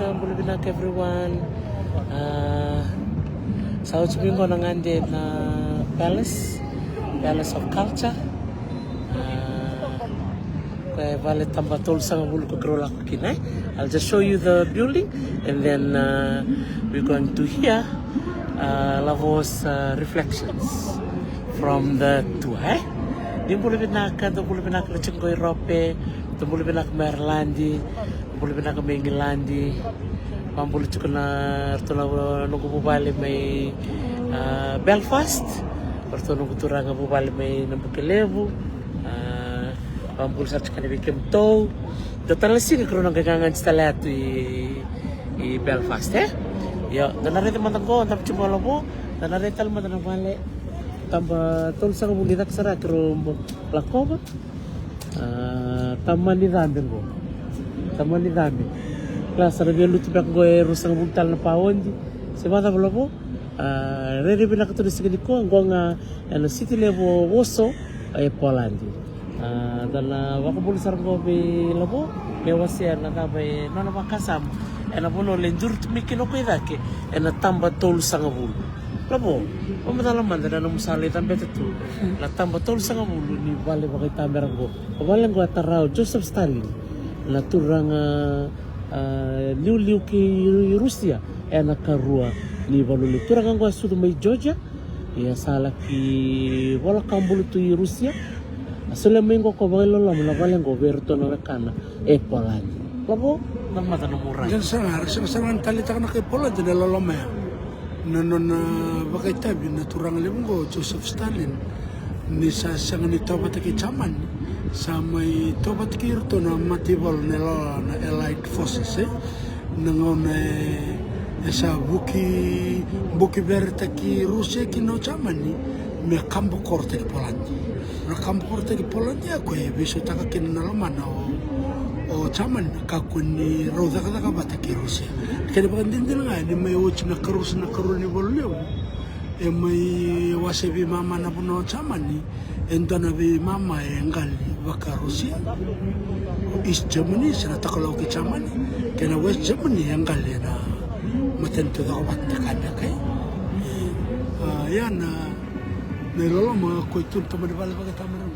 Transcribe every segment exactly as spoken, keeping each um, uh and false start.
Bula vinaka everyone. Ah, sa oti mai qo na gade na Palace, Palace of Culture. Ah, koya e vale taba tolusagavulu ko keirau lako kina, eh? I'll just show you the building and then, uh, we're going to hear, uh, Lavo's, uh, reflections from the tour, eh? Ni bula vinaka, dou bula vinaka na tiko qo i Rope, dou bula vinaka mai Ireland, bula vinaka mai Igiladi. Vabula tiko na ratou na noqu vuvale mai, ah, Belfast. Ratou noqu turaga vuvale mai Nabukelevu. Ah, vabula sara tiko yani vei kemudou. Dua tale na siga keirau na qai gagadi tale atu i, i Belfast, eh? Io, da na raica mada qo, da na tiko Lavo, da na raica tale mada na vale. Taba tolusagavulu ni caka sara keirau lakova. Ah, tamani cabe qo. Tamani cabe. Kila sa na via lutu beka qo e ruasagavulu tale na paodi. Se vakacava Lavo? Ah, rairai vinaka tu na siga nikua qo ga ena city levu o Warsaw e Poland. Ah, da na vakabula sara qo vei Lavo me wasea na cava e nona vakasama ena vanua e duri tu mai kina o koya i cake ena taba tolusagavulu. Lavo, vamacala mada na nomu sa lai cabeta tu na taba tolusagavulu ni vale vakaitamera qo. O vale qo a tara o Joseph Stalin, na turaga, ah, liuliu ki Rusia ena karua ni valu. Turaga qo a sucu mai Georgia, ia sa laki vola ka bulu tu i Rusia. A solia mai qo ko vakaloloma na vale qo vei iratou na wekana e Poland. Lavo, na mata na mura. Dina sara ga, era sega sara ga ni taleitaka na kai Poland na loloma ya. Na nona vakaitavi na turaga levu qo Joseph Stalin, ni sa sega ni tauvata kei Jamani, sa mai tauvata kei iratou na mataivalu na loloma na Allied Forces, eh? Na gauna e, e sa vuki, buki veretaki Rusia kina o Jamani me kabokorotaki Poland. Na kabokorotaki Poland ya ko e veisautaka kina na lomana o, o Jamani, kakua ni rau cakacaka vata kei Rusia. Kena vakadinadina ga ni mai oti na karusa na karua ni valu levu, e mai wase veimama na vanua o Jamani, e dua na veimama e qali vaka Rusia. O East Germany, se na takalawa kei Jamani, kei na West Germany e qali ena matanitu cakacaka vata na ka beka, e. Ah, ia na, na iloloma ko e tu na tamani vale vakaitamera.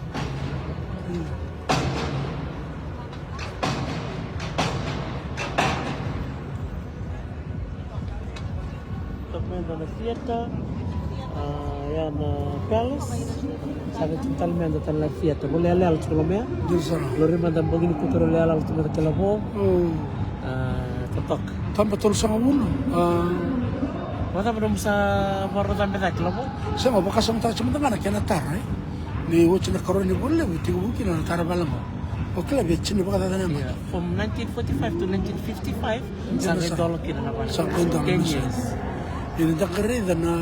Toko mai na theatre, ah, ia na Palace. Sa qai tiko tale mada tale na theatre. Qo le yaloyalo tiko lo mea. Dina sara. Lori mada bogi ni kuta ro le yaloyalo tiko mada kei Lavo. Mm. Ah, totoka. Taba tolusagavulu. Ah. Vakacava nomu sa vakarau cabe cake Lavo? Sega, vakasamataka tiko mada ga na kena tara, e. Ni oti na karua ni valu levu, tiko vuki na tara vale qo. O kila via tini vakacaca na mata. From nineteen forty-five to nineteen fifty-five. Sa qai dola kina na vale. Sa qai dola. Ten years. Ia ni da qai raica na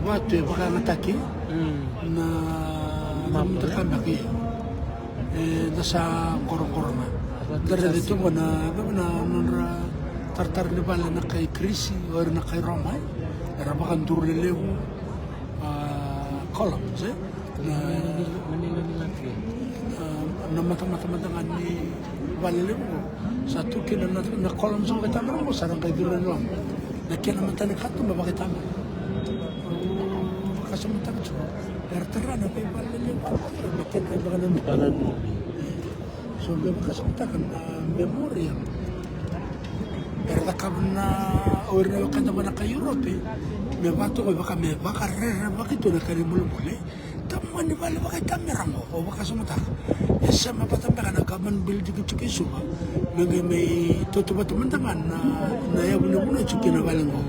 vatu e vakayagataki na, na muda ka beka, ia. E da sa qoroqoro na. Da raica tu qo na, na nodra taratara ni vale na kai Kirisi, o ira na kai Roma, e. Era vakaduru lelevu, ah, columns, e. Na, ah, na matamata mada ga ni vale levu qo. Sa tu kina na, na columns qo e tamera qo, sa ra qai curu e loma. Na kena matani katuba vakaitamera. Vakasamataka tiko. Era tara na veivale levu. Na kena vakananumi. So, me vakasamataka na memorial. Era cakava na, o ira na wekada mai na kai Europe. Me vatu qo vaka me vakarerevaki tu na kena ibulibuli. Tamani vale vakaitamera qo, o vakasamataka. E sema vata beka na government building tiko i Suva. Me qai mai tautauvata mada ga na, na yavu ni vanua tiko kina vale qo.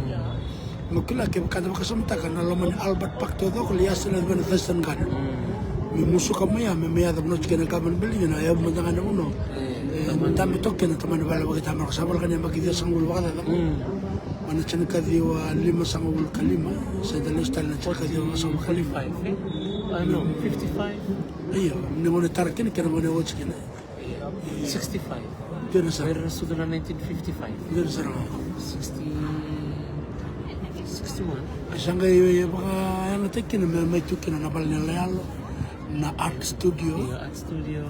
Mo kila kevaka da vakasamataka na loma ni Albert Park taucoko, lai yasa na vei na Thurston Garden. Me musuka mai ya, me mai yaco vanua tiko kina government building, na yavu mada ga na vanua. E, dabe toka kina tamani vale vakaitamera qo, sa voleka ni yabaki ciwasagavulu vakacaca. Mai na tinikaciwa limasagavulu ka lima, se da lesu tale na tinikaciwa limasagavulu ka lima. Forty-five, eh? Ah, no, fifty-five. Io, ni gauna e tara kina, kei na gauna e oti kina. Sixty-five. Dina sara. Era sucu na nineteen fifty-five. Dina sara. Sixty, sixty-one. Sa qai vakayagataki kina me mai tu kina na vale ni yaloyalo. Na art studio. Io, art studio.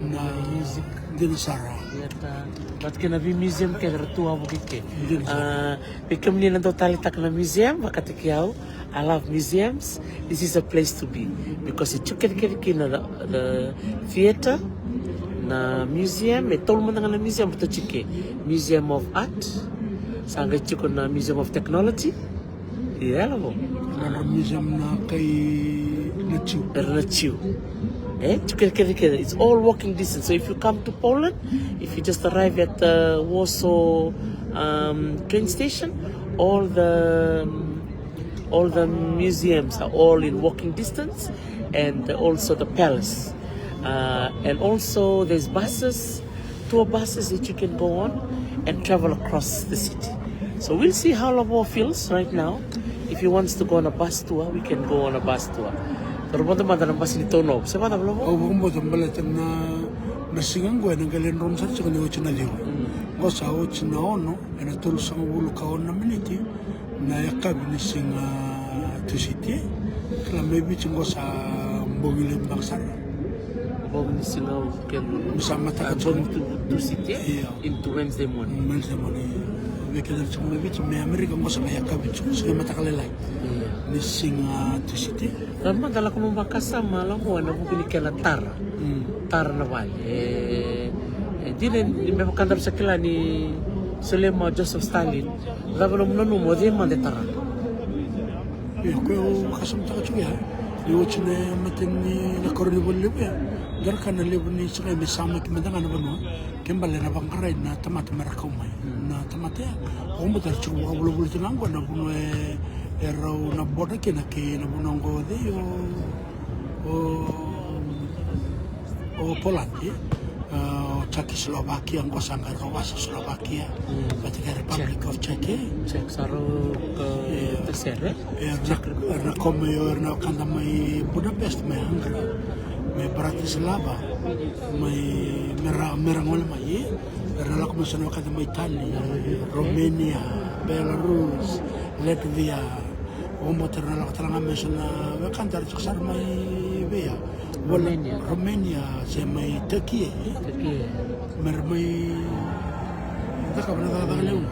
Na Music. Dina sara. Theater. But kena vei museum kece ra tu wavoki ke. Dina sara. Ah, vei kemuni na dau taleitaka na museum, vakataki au. I love museums. This is a place to be because e tiko kece kina the, the theater, na museum, e tolu mada ga na museum, but tiko Museum of Art, sa qai tiko na Museum of Technology. Ia, lavo. Na museum na kai na Jiu. Era na Jiu. Eh, tiko kece kece. It's all walking distance. So if you come to Poland, if you just arrive at the Warsaw, um, train station, all the um, all the museums are all in walking distance, and also the palace. Uh, and also there's buses, tour buses that you can go on and travel across the city. So we'll see how Lavo feels right now. If he wants to go on a bus tour, we can go on a bus tour. Toro vodo mada na basi ni Taunovo. Se vada Lavo? Au vakabauta baleta na, na siga qo ena qai lai dromu sara tiko ni oti na ciwa. Qo sa oti na ono, ena tolusagavulu ka ono na miniti. Na yakavi ni siga Tusiti. Kila mai Viti qo sa bogi levu beka sara. Bogi ni siga au kena. Sa mataka bogi tu Tusiti. Io. Into Wednesday morning. Wednesday morning. Vei keda tiko mai Viti, mai Amerika qo sa mai yakavi tiko, siga mataka lailai. Ni siga Tusiti. Sa mada lako mai vakasama Lavo ena vuku ni kena tara. Tara na vale. E, e dina ni me vaka daru sa kila ni solia mai o Joseph Stalin. Cava nomu nanuma o cei mada e tara? Io, koya au vakasamataka tiko ya. Ni oti na mate ni na karua ni vale levu ya. Dara ka na levu ni saka me samaki mada ga na vanua. Ke bale na vaqarai na tamata me ra kau mai. Na tamata ya. Au bau tara tiko vakavulavulataki ga qo na vanua e, e rau na boda kina kei na vanua qo o cei o o, o Poland, e? O Czechoslovakia, qo sa qai rau wasa Slovakia, vata kei Republic of Czech, e? Czech sa rau ka tasere. Era na, era na kau mai, era na wekada mai Budapest, mai Hungary, mai Bratislava, mai, me ra, me ra gole mai, e? Era na lako mai so na wekada mai Italy, Romania, Belarus, Latvia, Au bau tara na lako tale ga mai so na wekada era tiko sara mai vei ya. Romania. Romania se mai Turkey, e? Turkey. Me ra mai cakava na cakacaka levu.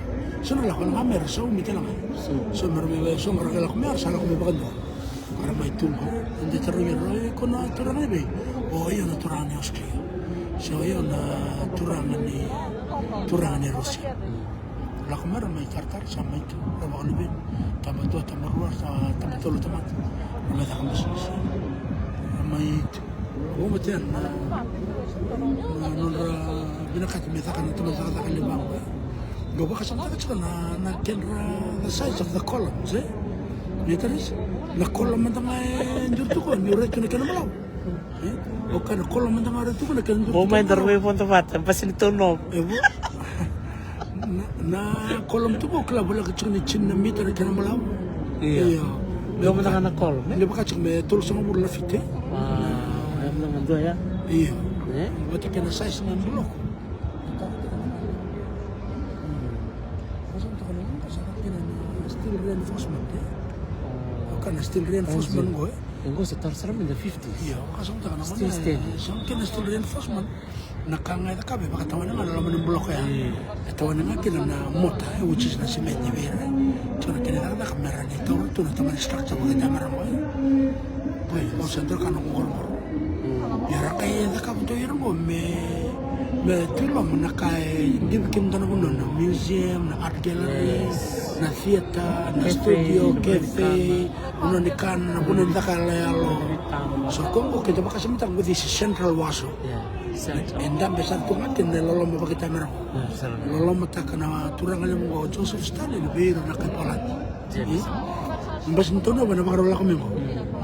So na lako ga me ra saumi tale ga. So me ra mai vei so me ra lako me ra sa lako mai vakadua. Ka ra mai tu qo. Eda tarogi ira, o iko na turaga ni vei? O, io na turaga ni Austria. Se o, io na turaga ni, turaga ni Rusia. Lako mai ra mai taratara sa mai tu ra vakaluveni. Taba dua, taba rua, sa taba tolu tamata. Ra mai caka bisinisi. Ra mai tu. Au matea na, na nodra vinakati me caka na tamata cakacaka levu vaqo. Qo vakasamataka tiko na, na kedra the size of the columns, e? Ni taris na column mada ga e duri tu qo ni rai tu na kena balavu. E? O kana kola mada ga ra tukuna kena dua. Bau mai dara mai vodo vata, basi ni Taunovo. E vo. Na, na kola mada ga o kila voleka tiko ni tini na mita na kena balavu. Io. Io. Dua mada ga na kola, e? Ni vaka tiko me tolusagavulu na fiti. Wow. Ia mada ga dua ya. Io. E? Vata kei na size na buloko. Steel reinforcement, e? O kana steel reinforcement qo, e? E qo se tara sara mai na fifties. Io, vakasamataka na gone. Still standing. Sa kena steel reinforcement. Na ka ga e cakava e vakatawana ga na loma ni buloko ya. E tawana ga kina na mota, e, which is na simenti vei ira. Tiko na kena cakacaka me ra ni taura tu na tamani structure vakatamera qo. Oi, au sa dua ka na qoroqoro. Ia ra kai e cakava tu ira qo me, me tu loma na ka e divi kina dua na vanua na museum, na art gallery, na theatre, na studio, cafe. Vanua ni kana, na vanua ni caka yaloyalo. So ko qo keda vakasamataka qo this is central Warsaw. E dabe sara tu ga kina na loloma vakatamera qo. Lolomataka na turaga levu qo o Joseph Stalin vei ira na kai Poland. Basi ni Taunovo na vakarau lako mai qo.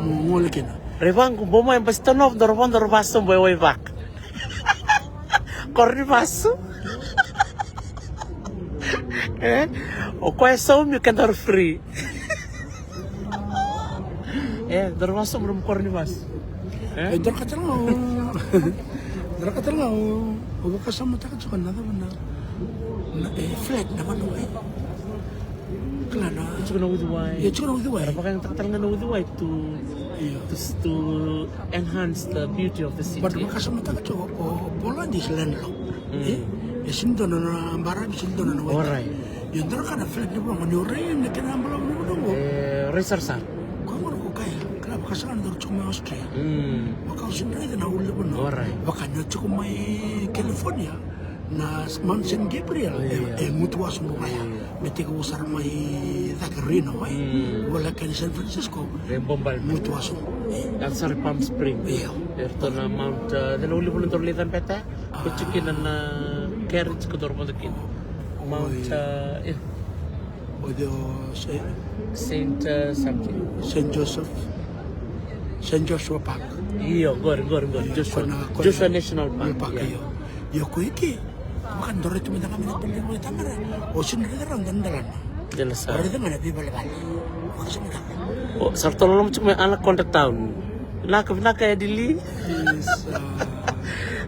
Mo gole kina. Rai vaqo, bau mai basi Taunovo, dau ra vodo ra vasobu e Waivaka. Koro ni vasu. E? O koya e saumi, o kedaru free. E, dau ra vasobu na koro ni vasu. E, dau ra ka tale ga o, dau ra ka tale ga o, o vakasamataka tiko na cava na, na, e, flat na vanua, e. Kila na. E tiko na uciwai. E tiko na uciwai. Era vakayagataka tale ga na uciwai tu. Io. To, to enhance the beauty of the city. But vakasamataka tiko o Poland is landlocked. E, e sini dua na baravi, sini dua na waitaki. Alright. Io, dua na ka na flat ni vanua ni o rai na kena balavu ni vanua. E rai sarasara. Ko gona ko kaya kila vakasagana dau tiko mai Austria. Vaka o sini raica na ulu ni vanua. Alright. Vaka ni o tiko mai California. Na Mount Saint Gabriel e gutu waso bau kaya. Me tekivu sara mai cake Reno, e voleka ni San Francisco. Gutu waso. Yaco sara i Palm Spring. Io. E ratou na Mount, e, na ulivuna dau lai cabeta. Ko tiko kina na carriage ko dau vodo kina. Mount, e, o Saint, e, something. Saint Joseph. Saint Joshua Park. Io, qori, qori, qori. Joshua National Park, io. Io, ko ike. Vakadoreti mada ga me na tele mai tamara. O sini raica rau dana dalana. Dela sa. O raica ga na veivalevale. Vakasamataka. O, sa ratou loloma tiko mai Anaconda Town. Vinaka, vinaka Edili.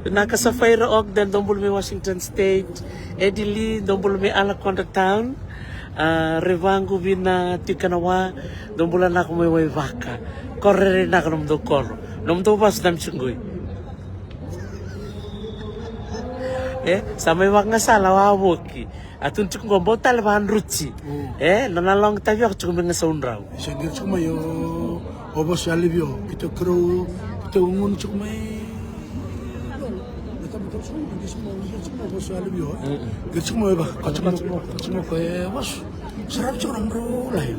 Vinaka Safaira Ogden, dou bula mai Washington State. Edili, dou bula mai Anaconda Town. A, Revaqu, Vina, Tikanawa, dou bula naka mai Waivaka. Koro rere naka nomudou koro. Nomudou vasu na misiqui. E sa mai vakagasala wavoki. A tu tiko qo bau tale vadruti. E na nona loga tavioka tiko mai Gasaudrau. Sa qiri tiko mai o vasu a levi o keitou kirau keitou gunu tiko mai. Qiri tiko mai vaka ka tiko mai ko e vasu. Saravi tiko na mrau lai.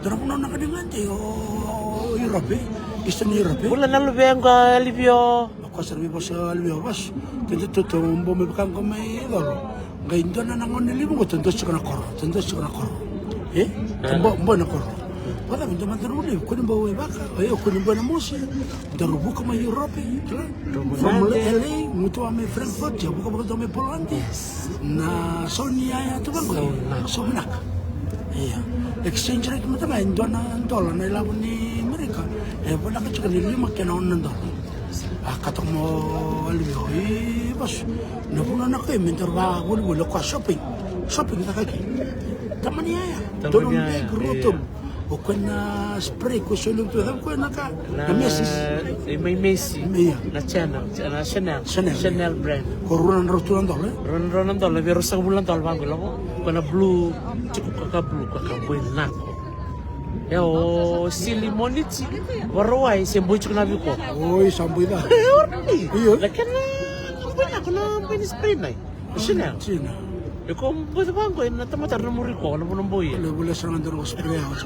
Dua na vanua na ka ni gade o Europe, Eastern Europe. Bula na luvequ a levi o. Ko sara vei vosa levu o vasu. Keda toto bo me vaka qo mai colo. Qai dua na gone levu qo ta dosi tiko na koro, ta dosi tiko na koro. E ta bo na koro. Vaka me dua mada na gone levu ko ni bau e vaka, e ko ni bau na mosi. Daru vuka mai Europe, kila. From L A, mutua mai Frankfurt, ya vuka vuka dua mai Poland. Na sau ni yaya tu vaqo. Sau vinaka. Ia. Exchange rate mada ga e dua na dola na ilavo ni Amerika. E voleka tiko ni lima kei na ono na dola. A katoka mo levu i vasu. Na vanua na koya me daru vavolivoli o koya shopping. Shopping caka ki. Tamani yaya. Tamani yaya. Tolu na bag, rua tolu. O koya na spray ko soli tu, cava koya na ka? Na Macy's. E mai Macy's. Ia. Na Chanel, na Chanel. Chanel. Chanel brand. Ko rua na drau tu na dola, e? Rua na drau na dola, vei rua sagavulu na dola vaqo lavo. Ko na blue, tiko ko ka blue, ko ka boi nako. E o sili moniti, varawai se boi tiko na viko. Oi, sa boi ca. Io. Na kena boi nako na boi ni spray nai. Sina. Sina. E ko boi vaqo ena tamata na muri ko na vuna boi. Le vule sanga doro spray out.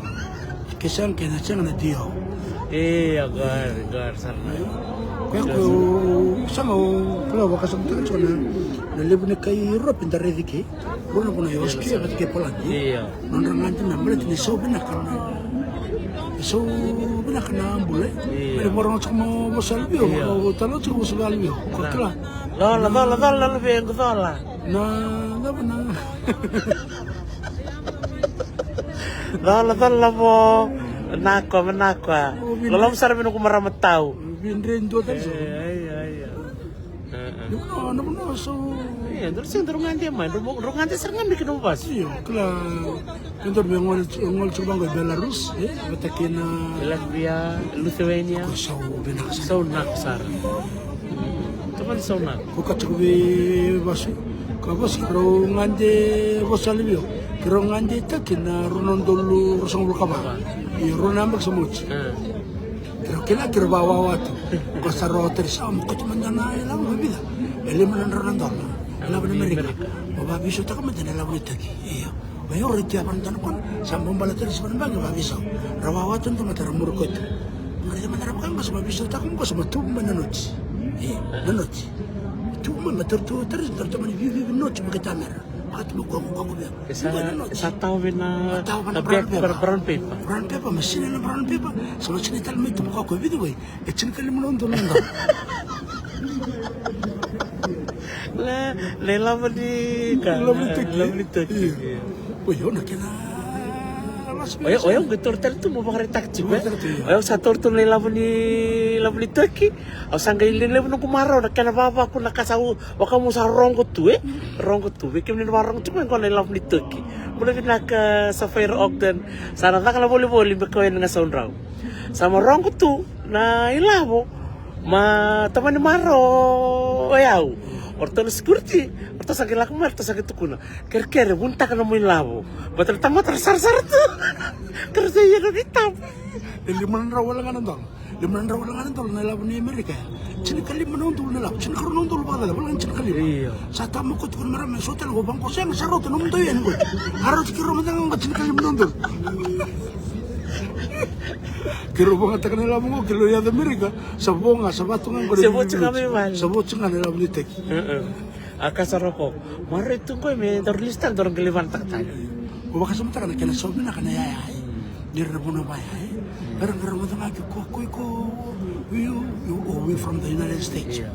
Ke sanga ke na sanga na dio. E agar agar sana. Ko ko sanga o kula vaka sanga tiko na. Na levu ni kai Europe da raici ke. Rua na vuna e Austria vata kei Poland. Ia. Nodra gade na baleta ni sau vinaka na. Sau vinaka na bula. Ia. Ni vakarogo tiko mo vosa levu. Ia. O talo tiko vosa levu. Ko kila. Cola, cola, cola, luvequ, cola. Na, na, na. Cola, cola, lavo. Vinaka, vinaka. Loloma sara vei noqu marama tau. Vidre dua tale so. Ai, ai, ai. Na vanua, na vanua so. Ia, dou sega dou gade mai, dou gade sara ga mai ki nomu vasu. Io, kila. Dou me gole, gole tiko vaqo e Belarus, e, vata kei na Latvia, Lithuania. Ko sau vinaka sara. Sau vinaka sara. Tamani sau vinaka. Ko ka tiko vei vasu, ka vasu keirau gade vosa levu. Keirau gade taki na rua na udolu ruasagavulu ka va. Io, rua na yabaki sa mai oti. Keirau kila keirau vawawa tu. Ko sa rau tari sa mo koti mada na ilavo me vica. E lima na drau na dola. Ilavo ni Amerika. Mo vavisautaka mada na ilavo ni taki. Io. Mai o raitia vana dana kona sa bau bala tari sa vana baqe vavisau. Ra wawa tu na tamata ra muri koya tu. Raitia mada ra vaka qo sa vavisautaka mo qo sa ma tubu mai na noti. Io, na noti. Tubu mai ma taru tu tari sa taru tu mani vivivi noti ma ke tamera. Vaka tu ma kua mo kua ko vea. Sa tawa vei na brown paper. Brown paper, ma sina na brown paper. Sa ma sina tale mai tu ma kua ko vici ko. E tinikalima na udolu na dola. Na ilavo ni ka, ilavo ni taki. Ilavo ni taki. Io. Oi, au na kena lasi. Oi, oi, au qai taura tale tu mo vakaraitaka tiko, e? Vakaraitaka tiko, io. Oi, au sa taura tu na ilavo ni, ilavo ni taki. Au sa qai levu noqu marau na kena vavaku na ka sa u, vaka mo sa rogo tu, e? Rogo tu. Vei kemuni na vakarogo tiko, e qo na ilavo ni taki. Bula vinaka Safaira Ogden. Sa na caka na volivoli me kau yani ga Saudrau. Sa ma rogo tu na ilavo ma tamani marau o yau. O ratou na security, o ratou sa qai lako mai, o ratou sa qai tukuna, kerekere, vunitaka na nomu ilavo. Baleta na tamata ra sarasara tu. Ka ra sa ia na veitaba. E lima na drau wale ga na dola. Lima na drau wale ga na dola na ilavo ni Amerika ya. Tinikalima na udolu na ilavo, tinikarua na udolu vakacala, wale ga na tinikalima. Io. Sa tama ko tukuna marama, so tale ko vaqo, sega, sa rauta, nomu dau yani qo. A rauta keirau mada ga qo tinikalima na udolu. Keirau vagataka na ilavo qo, keirau yaco Amerika, sa vo ga, sa vatu ga qo. Se vo tiko ga mai vale. Sa vo tiko ga na ilavo ni teki. A ka sa roko. Maroroi tu qo me daru lisi tale, daru qai lai vanataka tale. Ko vakasamataka na kena sau vinaka na yaya, e? Ni ra na vanua vaya, e? Era qara moca ga ke ko, ko, ko, you, you, oh, we from the United States. Io.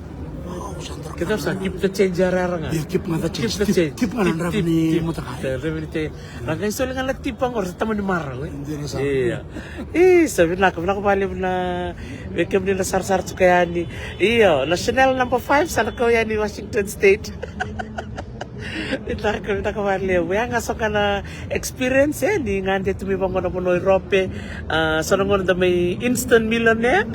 Oh, sa dara. Keda sa keep the change, era, era ga. Io, keep ga the change. Keep the change. Keep ga na drava ni motoka, e? Drava ni change. Ra qai soli ga na tipa qo, ra sa tamani marau, e? Dina sara. Io. E, sa vinaka, vinaka vakalevu na vei kemuni na sarasara tiko yani. Io, na Chanel number five sa na kau yani Washington State. Vinaka, vinaka vakalevu. Ya ga so ga na experience, e, ni gade tu mai vaqo na vanua o Irope. A, so na gauna da mai instant millionaire.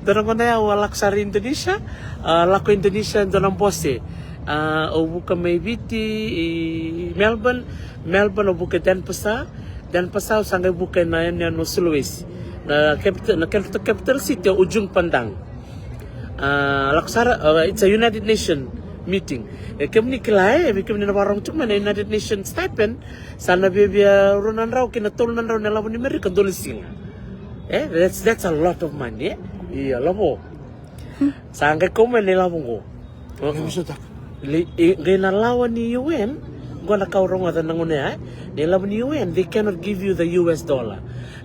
Dua na gauna ya au a lako sara i Indonesia. A, lako Indonesia dua na bose. A, au vuka mai Viti i Melbourne. Melbourne au vuka i Denpasar. Denpasar au sa qai vuka ena yanuyanu o Sulawesi. Na capital, na capital, capital city o Ujung Pandang. A, lako sara, a, it's a United Nation meeting. E, kemuni kila, e, vei kemuni na vakarorogo tiko mai na United Nations stipend, sa na viavia rua na drau ki na tolu na drau na ilavo ni Amerika dua na siga. E, that's, that's a lot of money, e? Io, lavo. Sa qai kau mai na ilavo qo. Lai vosataka. Lai, e, qai na lawa ni U N, qo na ka au rogoca na gauna ya, e? Na ilavo ni U N, they cannot give you the U S dollar.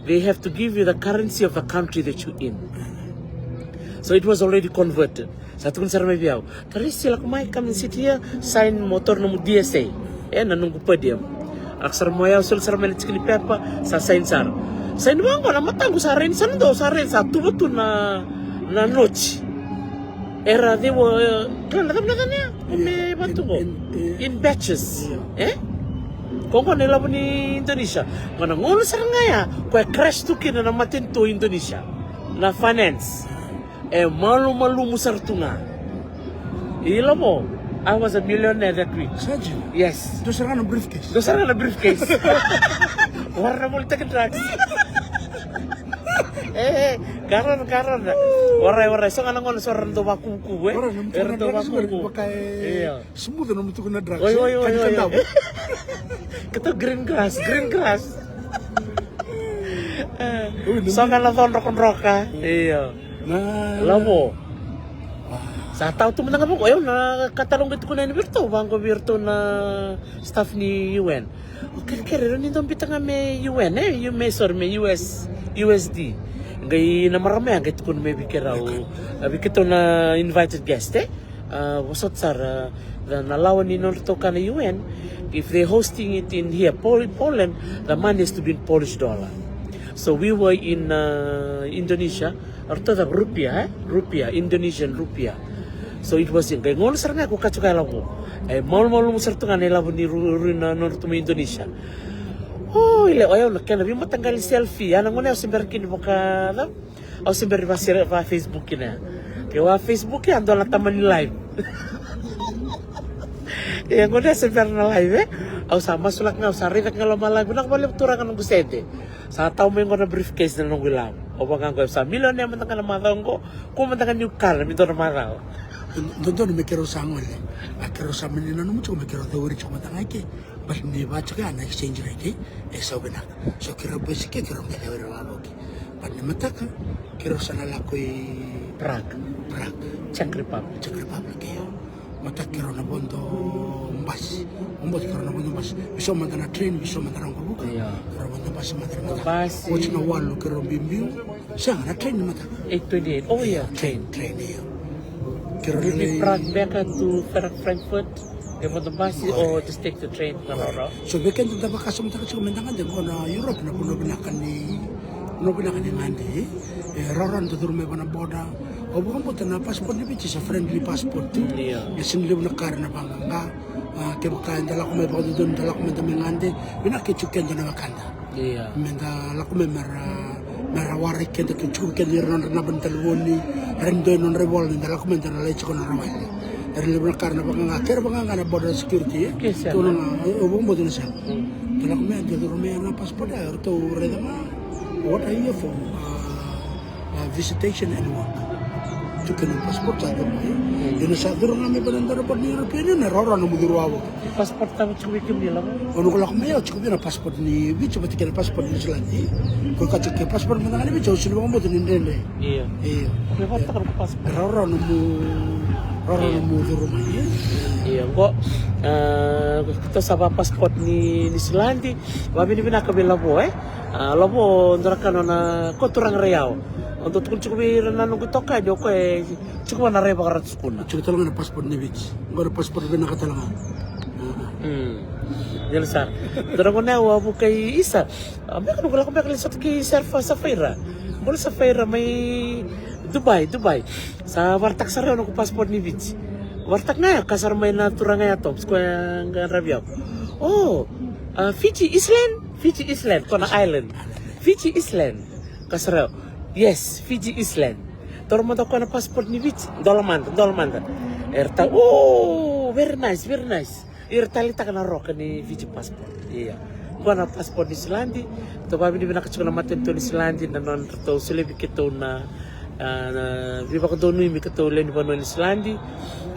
They have to give you the currency of the country that you in. So it was already converted. Sa tukuni sara mai vei au, Tarisi, lako mai, come and sit here, sign mo taura nomu D S A. E, na noqu per diem. Lako sara mai o yau, soli sara mai na tiki ni pepa, sa sign sara. Sign vaqo na mataqu sa raica, sa na dau sa raica, sa tuva tu na, na noti. Era, they were, e, kila na cava na cava ya? Io. Me vatu qo. In, in, e. In batches. Io. E? Ko qo na ilavo ni Indonesia. Qo na gauna sara ga ya, ko e crash tu kina na matanitu o Indonesia. Na finance. E malumalumu sara tu ga. Ilavo, I was a millionaire that week. Sa dina? Yes. Dua sara ga na briefcase. Dua sara ga na briefcase. Warai na volitaki drugs. E, e, qarauna, qarauna. Warai, warai. So ga na gauna so era dau vakuvukuvu, e? Warai, na mutu era na dau drugs vakuvukuvu. Vaka e, io. Smooth na mutuku na drugs, oi, e? Oi, oi, oi, oi. Ka ni ka davo. Keitou green grass, green grass. E, oi, so ga na co drokadroka. Io. Na lavo. Sa tau tu mada ga vaqo, e, na ka tale au qai tukuna yani vei iratou, vaqo vei iratou na staff ni U N. O kerekere, rau ni dau biuta ga me U N, e, U, me, sorry, me U S, U S D. Qai na marama ya qai tukuna mai vei keirau, a, vei keitou na invited guest, e. A, vosota sara, a, na, na lawa ni nodratou ka na U N, if they hosting it in here, Pol-, Poland, the money has to be in Polish dollar. So we were in, a, Indonesia, ratou cava, rupiah, e? Rupiah, Indonesian rupiah. So it was in, qai gauna sara ga ko kacu ka lavo. E malumalumu sara tu ga na ilavo ni ru-, ru-, na nodratou mai Indonesia. O, i le, o yau na kena veimataqali selfie, a na gauna yau se bera kina ni vaka, cava? Au se bera ni va share, va Facebook kina. Ke va Facebook ya, dua na tamani live. E, gauna yau se bera na live, e? Au sa masulaka ga, au sa raica ga lo ma live, vinaka vakalevu turaga noqu sede. Sa tau mai qo na briefcase na noqu ilavo. Au vaka qo, au sa millionaire mada ga na macawa qo, kua mada ga niu kala me dua na macawa. Dodonu me keirau sa gole. A keirau sa mani nanuma tiko me keirau cauri tiko mada ga i ke. But ni vaka tiko ya na exchange rate, e, e sau vinaka. So keirau base i ke, keirau qai cauri vavoki. But ni mataka, keirau sa na lako i Prague. Prague. Czech Republic. Czech Republic, io. Mataka keirau na vodo basi. Oqo keirau na vodo basi. Veisau mada na train, veisau mada na waqavuka. Io. Keirau vodo basi mada na mataka. Basi. Oti na walu keirau biubiu. Sega, na train ni mataka. Eight twenty-eight. Oh, yeah, train. Train, io. Keirau lai Prague, back to Fra-, Frankfurt. E vodo basi, correct, or just take the train, correct, na rawarawa. So vei keda da vakasamataka tiko me da gade qo na Europe na vanua vinaka ni, vanua vinaka ni gade, e? E rawarawa ni da curu mai vua na border. Au vakabauta na passport ni Viti sa friendly passport tu. Io. E sega ni levu na ka era na vaqaqa. A, kevaka eda lako mai vakadodonu, da lako mai da mai gade, vinaka ke tiko keda na wekada. Ia. Meda lako mai mera, mera warai keda, ke tiko keda ira nodra naba ni talevoni, era dua nodra ivola, ni da lako mai da na lai tiko nodra wai. Era levu na ka era na vakaga, kera vakaga na border security, e? Ke sega. Tou na ga, o, o, vakabauta na sega. Mm. Da lako mai, da curu mai na passport, e, ratou raica ga, what are you here for? A, a, visitation and work. Tukuna na passport sa curu mai. Mm. Ia na sa curu ga mai vei na dua na border ni European Union, e rawarawa nomu curu wavoki. Passport cava tiko vei kemuni, Lavo? O noqu lako mai au tiko vei na passport ni Viti vata kei na passport ni Niusiladi. Ko ka tiko kei passport mada ga ni Viti, au sega ni vakabauta ni dredre. Io. Io. Ko e vakataka noqu passport? Rawarawa nomu, rawarawa nomu curu mai, e? Io, qo, a, keitou sa va passport ni Niusiladi, vavinavinaka vei Lavo, e? A, Lavo, dua na ka nona, ko turaga raiyawa. Au dau tukuna tiko vei ira na noqu itokani, o koya e tiko vua na rai vakarau tukuna. Tiko tale ga na passport ni Viti. Qo na passport vinaka tale ga. Mm. Dina sara. Dua na gauna au a vuka i Isa. A, beka noqu lako beka lai sota kei Sarfa, Safaira. Bula Safaira mai Dubai, Dubai. Sa varataka sara au noqu passport ni Viti. Varataka ga ya, ka sara mai na turaga ya Tops, koya qaravi au. Oh, a, Fiji Island? Fiji Island, ko na island. Fiji Island. Ka sara au. Yes, Fiji Island. Toro mada o koya na passport ni Viti. Dola mada, dola mada. Era ta, oh, very nice, very nice. Era taleitaka na roka ni Fiji passport. Ia. Koya na passport ni Niusiladi. Tou vavinavinaka tiko na matanitu ni Niusiladi na nodratou solia vei keitou na, a, na veivakadonui me keitou lewe ni vanua ni Niusiladi.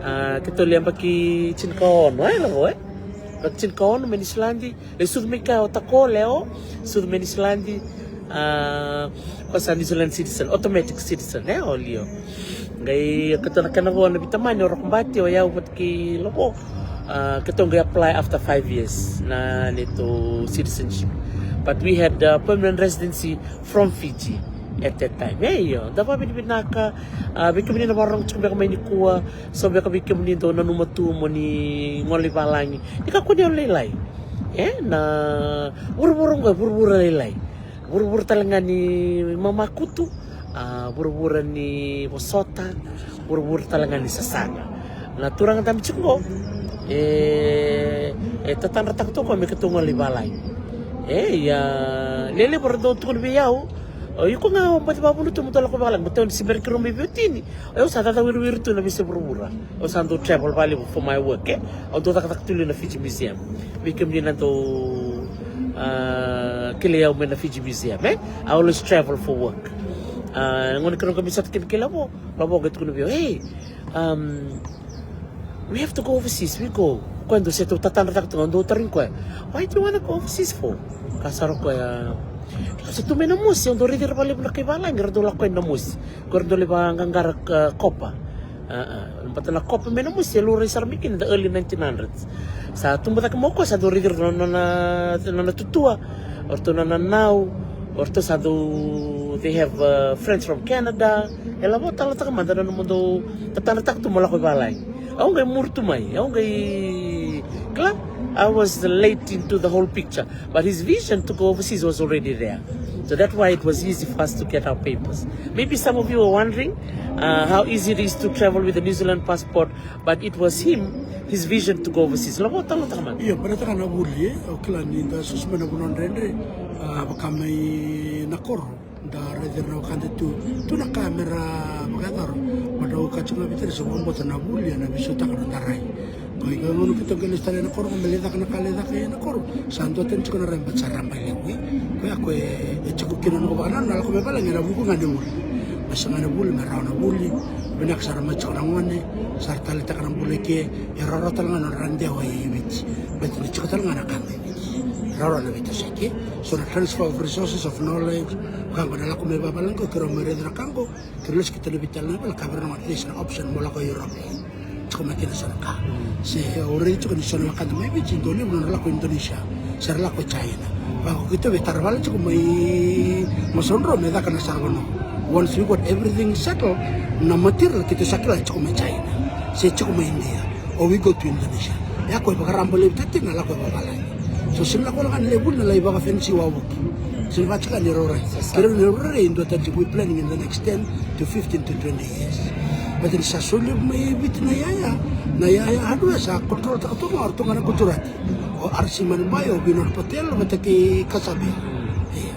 A, keitou le yabaki tinikaono, e, Lavo, e? Yabaki tinikaono mai Niusiladi. E sucu mai kea o Tako Leo, sucu mai Niusiladi, a, ko sa New Zealand citizen, automatic citizen, e, o Leo. Qai keitou na kena vo na veitamani, o Rokobati, o yau vata kei Lavo, a, keitou qai apply after five years na neitou citizenship. But we had, uh, permanent residency from Fiji at that time. E, io, da vavinavinaka, a, vei kemuni na vakarorogo tiko beka mai nikua, so beka vei kemuni dou nanuma tu mo ni gole i valagi. Ni kakua ni yalo lailai. E, na vuravura oqo e vuravura lailai. Vuravura tale ga ni mamakutu, a, vuravura ni vosota, vuravura tale ga ni sasaga. Na turaga dabe tiko oqo, e, e tatadrataka tu o koya me keitou gole i valagi. E, ia, lewe levu era dau tukuna vei au, o iko ga o baci vavuna tu mo dau lako i valagi, mo dau ni se bera ni keirau mai veiwatini. Au sa cacawiriwiri tu na veiyasai vuravura. Au sa dau travel vakalevu for my work, e? Au dau cakacaka tu li na Fiji Museum. Vei kemuni na dau, a, kilai au mai na Fiji Museum, e? I always travel for work. A, gauna keirau qai mai sota kina kei Lavo, Lavo qai tukuna vei au, hey, um, we have to go overseas, we go. Koya dau se tou tatadrataka tu ga, au dau tarogi koya, why do you wanna go overseas for? Ka sara o koya, sa tu mai na mosi, au dau raici ira vakalevu na kai valagi, era dau lako yani na mosi. Ko era dau lai vaqaqara, a, kopa. A, a, baleta na kopa mai na mosi e laurai sara mai kina in the early nineteen hundreds. Sa tubu cake mai o koya, sa dau raici ira na nona, nona tutua, o ratou na nanau, o ratou sa dau, they have, uh, friends from Canada. E Lavo, talanoataka mada na nomudou tatadrataka tu mo lako i valagi. Au qai muri tu mai, au qai, kila, I was late into the whole picture. But his vision to go overseas was already there. So that's why it was easy for us to get our papers. Maybe some of you are wondering, uh, how easy it is to travel with a New Zealand passport, but it was him, his vision to go overseas. Lavo, talanoataka mada. Io, baleta ga na vuli, e, au kila ni da susu mai na vanua dredre, a, vaka mai na koro. Da raici ira na wekada tu, tu na ka mera vakayacora. But au kaya tiko ga vei ira, sa vakabauta na vuli ena veisautaka na noda rai. Ko iko, gauna keitou qai lesu tale ena koro, me lai caka na ka lai caka ena koro, sa duatani tiko na rai, but sa rabailevu. Koya ko e, e tiko kina na noqu vakanananu, na lako mai valagi ena vuku ga ni vuli. Me saga na vuli, me rawa na vuli. Vinaka sara mai tiko na gone, sa ra taleitaka na bula i ke, e rawarawa tale ga na nodra dewa i Viti. Baleta ni tiko tale ga na ka mai Viti. Rawarawa na veitosoyaki. So na transfer of resources, of knowledge, ka qo na lako mai vavalagi qo, keirau mai raica na ka qo, keirau lesu keitou na veitalanoa, vale, ka vei ira na gone, there's an option mo lako i Europe. Tiko mai kina so na ka. Se au raica tiko ni so na wekada mai Viti, dau levu na nodra lako i Indonesia, se ra lako i China. Vaka qo keitou via tara vale tiko mai Masodro me caka na saravanua. Once we got everything settled, na material keitou sa kila tiko mai China, se tiko mai India. Or we go to Indonesia. Ya ko e vakarabailevu tale tiko na lako i vavalagi. So sega ni lako wale ga ni lai vuli, na lai vakafenisi wavoki. Sega ni vaka tiko ni rau rai. Keirau ni rau rai e dua tale tiko, we planning in the next ten to fifteen to twenty years. Baleta ni sa soli mai e Viti na yaya, na yaya hardware sa control taka tu ga o ratou ga na Gujarati. O R C Manibai, o Vinod Patel vata kei Kasabiya. Ia.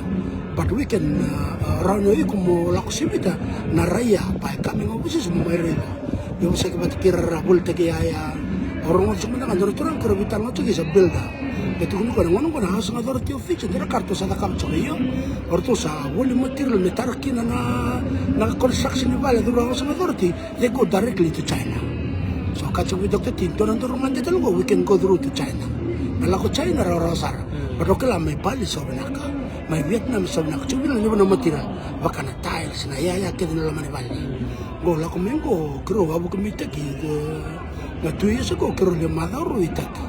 But we can, uh, uh, rawa ni o iko mo lako sivita na rai ya by coming overseas mo mai raica. Io, sa kevaka keirau volitaki yaya. O rogoca tiko mada ga dua na turaga keirau veitalanoa tiko, he's a builder. E tukuni koya na gauna qo na Housing Authority of Fiji, dua na ka ratou sa cakava tiko, io. O ratou sa voli material me tara kina na, na construction ni vale through Housing Authority, they go directly to China. So ka tiko vei Doctor T, dua na duru gade tale qo, we can go through to China. Na lako China rawarawa sara. But o kila mai Bali sa vinaka. Mai Vietnam sa vinaka. Tiko vei na levu na material. Vaka na tiles, na yaya kece na loma ni vale. Qo lako mai qo, keirau a vuki mai Turkey, qo, na two years ago, keirau lai macawa rua i Turkey.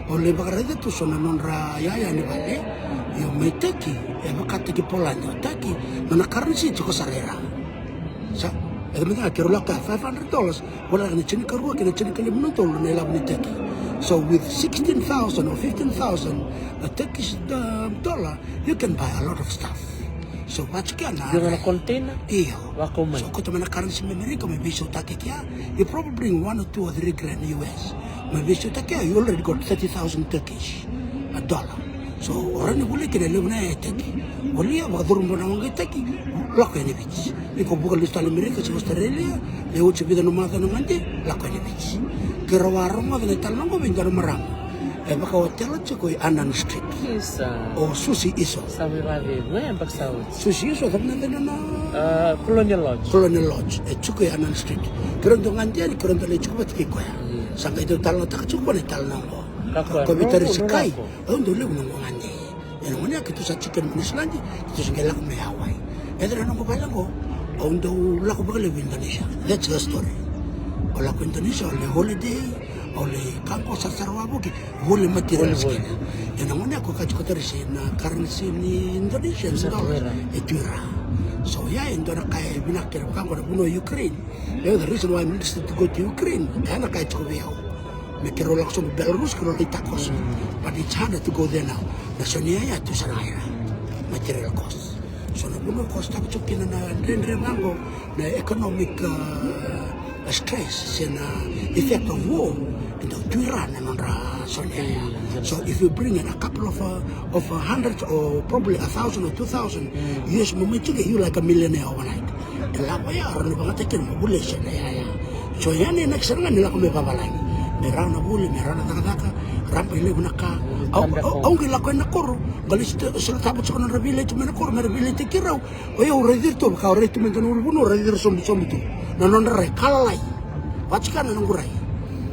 Au lai vakaraica tu so na nodra yaya ni vale. Io, mai Turkey, e vakataki Poland, o Turkey, nona currency tiko sara e ra. Sa, e tamata ga keirau lako ya five hundred dollars, voleka na tinikarua kei na tinikalima na tolu na ilavo ni Turkey. So with sixteen thousand or fifteen thousand, a Turkish, uh, dollar, you can buy a lot of stuff. So vaka tiko ya na, dua na container? Io. Lako mai. So kauta mai na currency mai America, mai veisautaki kea, you probably bring one or two or three grand U S. Mai veisautaki kea, you already got thirty thousand Turkish, a dollar. So o rawa ni volia kina e levu na yaya e Turkey. Volia, vakacuruma na waqa i Turkey, lako yani Viti. Iko vuka lesu tale America se Australia, e oti e vica na macawa na gade, lako yani Viti. Keirau a rogoca na italanoa qo vei dua na marama. E vakaotela tiko i Annan Street. Isa. O Susi Iso. Sa mai vavegu, e, baka sa oti. Susi Iso, cava na yacana na? Ah, Colonial Lodge. Colonial Lodge. E tiko i Annan Street. Keirau dau gade yani, keirau dau lai tiko vata kei koya. Sa qai dau talanoataka tiko na italanoa qo. Ka koya, ko Vita Risi, kai. Au dau levu noqu gade. Ena gauna ya keitou sa tiko kina mai Niusiladi, keitou sa qai lako mai Hawaii. E cava na noqu vale qo, au dau lako vakalevu i Indonesia. That's her story. Au lako Indonesia, au lai holiday, au lai ka qo, sarasara wavoki, voli materials kina. Ena gauna ya ko kati ko Tarisi na currency ni Indonesia, e tu i ra. So ya e dua na ka e vinaka kina, vaka qo na vanua o Ukraine. Now the reason why I'm interested to go to Ukraine, e na ka e tiko vei au. Me keirau lako sobu Belarus, keirau lai takoso. But it's harder to go there now. Na so ni yaya tu sara ga i ra. Material cost. So na vanua ko sotava tiko kina na dredre vaqo, na economic, uh, stress se na effect of war, e dau tu i ra na nodra so ni yaya. So if you bring in a couple of, uh, of, uh, hundreds or probably a thousand or two thousand U S mo mai tiko, you like a millionaire overnight. E lavo ya, rawa ni vakayagataki kina mo volia eso na yaya. So ya na inaki sara ga ni lako mai vavalagi. Me rawa na vuli, me rawa na cakacaka, raba e levu na ka. Au, au, au qai lako ena koro, qai lai sota, sota taba tiko na nodra veilaiti mai na koro, me ra veilaitaki rau. O yau au raici iratou, vaka au raici tu mai dua na ulunivanua, au raici ira sobusobu tu. Na nodra rai, ka lalai. Vaka tiko na noqu rai.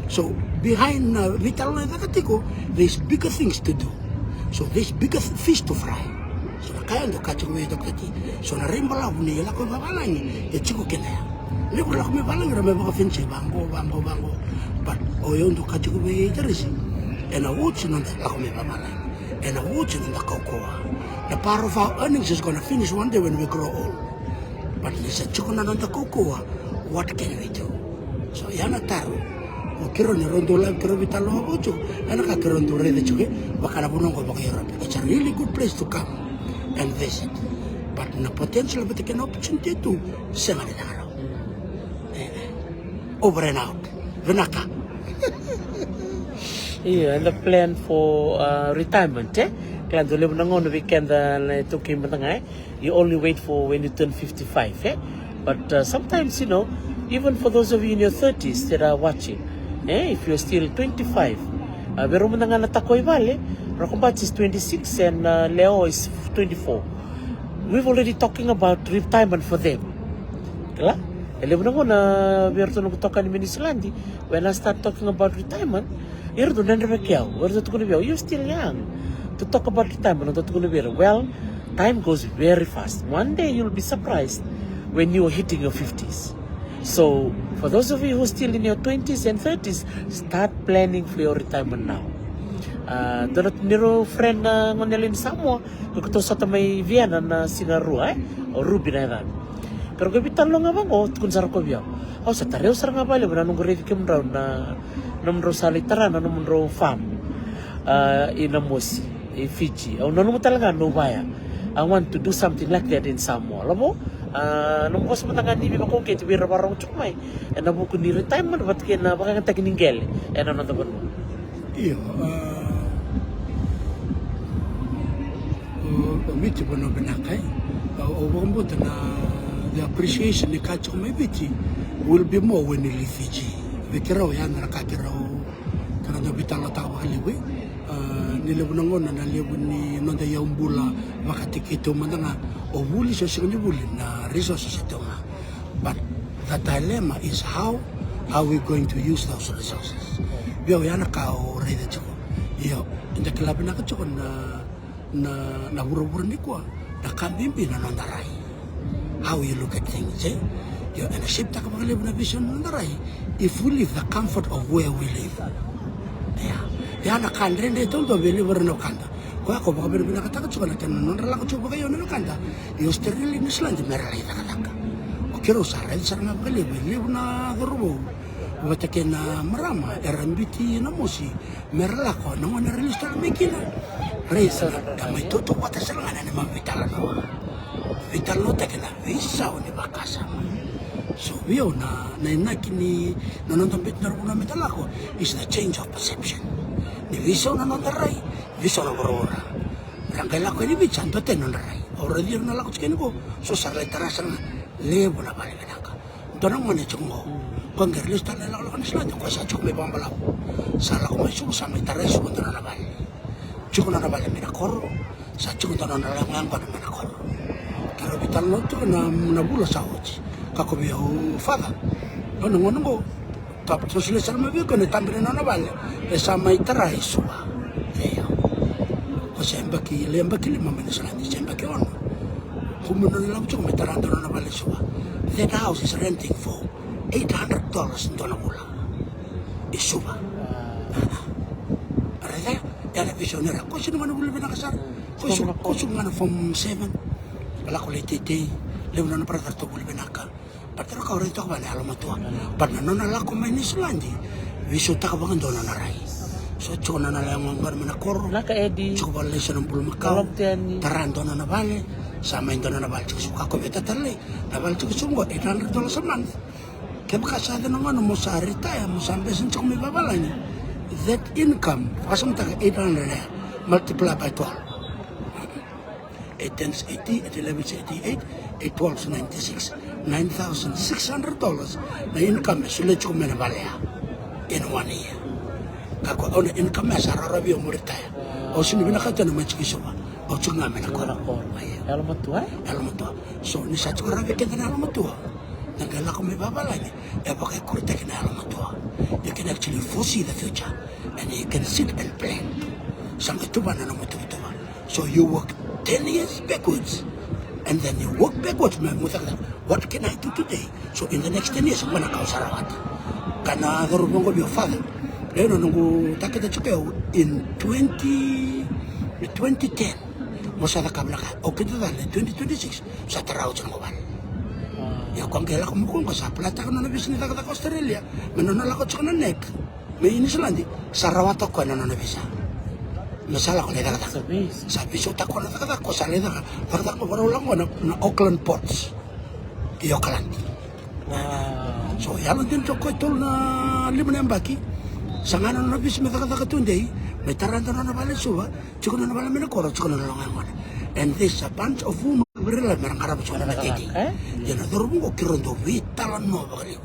So behind na veitalanoa e caka tiko, there's bigger things to do. So there's bigger fish to fry. So na ka ya dau kaya tiko vei Doctor T. So na rai balavu ni lako vavalagi e tiko kina ya. Levu lako mai vavalagi ra mai vakafenisi vaqo, vaqo, vaqo. But o yau dau kaya tiko vei Tarisi, ena oti noda lako mai vavalagi. Ena oti noda kaukauwa. The power of our earnings is gonna finish one day when we grow old. But ni sa tiko na noda kaukauwa, what can we do? So ya na taro. O keirau ni rau dau lave, keirau veitalanoa vou tiko. Ya na ka keirau dau raica tiko, e vaka na vanua qo vaka Europe. It's a really good place to come and visit. But na potential vata kei na opportunity tu, sega ni caka rawa. E, e. Over and out. Vinaka. Io, and the plan for, uh, retirement, e? Kila dau levu na gauna vei keda na iTaukei mada ga, e? You only wait for when you turn fifty-five, eh? But, uh, sometimes, you know, even for those of you in your thirties that are watching, eh, if you're still twenty-five, uh, vei rau mada ga na takoi vale, Rokobati is twenty-six and, uh, Leo is twenty-four. We've already talking about retirement for them. Kila? E levu na gauna vei iratou na noqu itokani mai Niusiladi, when I start talking about retirement, eratou dredre vei au, eratou tukuna vei au, "You're still young to talk about retirement." Eratou tukuna vei ira, well, time goes very fast. One day you'll be surprised when you are hitting your fifties. So, for those of you who are still in your twenties and thirties, start planning for your retirement now. Uh, dua na neirau friend na gone yalewa ni Samoa, ko koto sota mai Vienna na siga rua, eh? O Ruby na yacana. Keirau qai veitalanoa ga vaqo, tukuna sara ko vei au. Au sa tarai au sara ga vakalevu na noqu raici kemudrau na nomudrau sa lai tara na nomudrau farm, ah, i Namosi, i Fiji. Au nanuma tale ga meu vaya. I want to do something like that in Samoa. Lavo, a, nomu vosa mada ga ni veivakauqeti vei ira vakarorogo tiko mai ena vuku ni retirement vata kei na vakayagataki ni qele ena noda vanua. Io, a, o, o Viti vanua vinaka, e. Au, au vakabauta na the appreciation ni ka tiko mai Viti will be more when you leave Fiji. Vei keirau ya na ka keirau, keirau dau veitalanoataka vakalevu, e. A, ni levu na gauna na levu ni noda iyau bula vakatikitau mada ga, o vuli se o sega ni vuli na resources e tu ga. But the dilemma is how are we going to use those resources? Vei au ya na ka au raica tiko. Io, eda kila vinaka tiko na, na, na vuravura nikua, na ka bibi na noda rai. How you look at things, e? Io, ena shape-taka vakalevu na vision na noda rai if we leave the comfort of where we live. Ia, ia na ka dredre taudua vei levu era na wekada. Koya ko vakavinavinakataka tiko na kena nodra lako tiko vakaio na wekada i Australia, New Zealand, mera lai cakacaka. O keirau sa raica sara ga vakalevu e levu na cauravou vata kei na marama era biuti na mosi mera lako na gauna era lesu tale mai kina. Raica, da mai tautauvata sara ga na neimami veitalanoa. Veitalanoataki na veisau ni vakasama. So vei au na, na inaki ni na noda bete na rua na vanua meda lako is the change of perception. Ni veisau na noda rai, veisau na vuravura. Ra qai lako yani Viti sa duatani nodra rai. Au raici ira na lako tiko yani qo, so sa ra lai tara sara ga, levu na vale vinaka. Dua na gone tiko qo, koya qai ra lesu tale na lakolako ni Isiladi, koya sa tiko mai Vakabalavu. Sa lako mai Suva, sa mai tarai Suva dua nona vale. Tiko nona vale mai na koro, sa tiko dua nona lewe gone mai na koro. Keirau veitalanoa tiko na, na vula sa oti. Kaya ko vei au, Father, o na gone qo, Tapa, so solia sara mai vei koya na tabi ni nona vale, e sa mai tarai Suva. Io. Ko se yabaki, le yabaki lima mai na Isiladi, se yabaki ono. Ko mai nona lako tiko mai tara dua nona vale i Suva. That house is renting for eight hundred dollars dua na vula. I Suva. Raica, ya na vision era. Ko sega ni vuli vinaka sara. Ko su, ko su ga na form seven. Lako lai teitei. Levu na nona brother tu vuli vinaka. But tara ka rai toka vale yalomatua. But na nona lako mai Niusiladi, veisautaka vakadua nona rai. So tiko nona lewe gone mai na koro. Naka Edi. Tiko vale sa na bulumakau. Tara dua nona vale. Sa mai dua nona vale tiko so ka ko vei tata lai. Na vale tiko so qo eight hundred dollars a month. Kevaka sa yaco na gauna mo sa retire, mo sa bese tiko mai vavalagi. That income, vakasamataka eight hundred ya, multiply by twelve. Eight tens eighty, eight elevens eighty-eight, eight twelves ninety-six, nine thousand six hundred dollars na income e solia tiko mai na vale ya in one year. Ka ko au na income ya sa raravi au mo retire. Au sega ni vinakata na mai tiko i Suva. Au tiko ga mai na koro. Yalomatua, e? Yalomatua. So ni sa tiko rawa vei keda na yalomatua, na qai lako mai vavalagi, e vakaikuritaki na yalomatua. You can actually foresee the future and you can sit and plan. Sa qai tuvana na nomu tuvatuva. So you work ten years backwards, and then you work backwards, me mucaka, what can I do today? So in the next ten years, qo na ka au sa rawata. Ka na cauravou qo vei au, Father, lewe na noqu takete tiko au in twenty, twenty ten. Mo sa cakava na ka, au kida cala twenty twenty-six, sa tara au tiko na noqu vale. Ia ko qai lako mai ko qo sa apply-taka nona visa ni cakacaka Australia, me nona lako tiko na neck. Mai Niusiladi, sa rawata o koya na nona visa. Me sa lako lai cakacaka. Sa visa. Sa visautaka o koya na cakacaka, ko sa lai caka, cakacaka ko vakarau lako na, na Auckland Ports. I Auckland. Wow. So, yalodina tiko o koya e tolu na lima na yabaki. Sa ga na nona visa me cakacaka tudei, me tara dua na nona vale i Suva, tiko na nona vale mai na koro, tiko na nona lewe gone. And there's a bunch of women, vei ira me ra qarava tiko na matiti. Cakacaka, e? Ia na cauravou qo keirau dau veitalanoa vakalevu.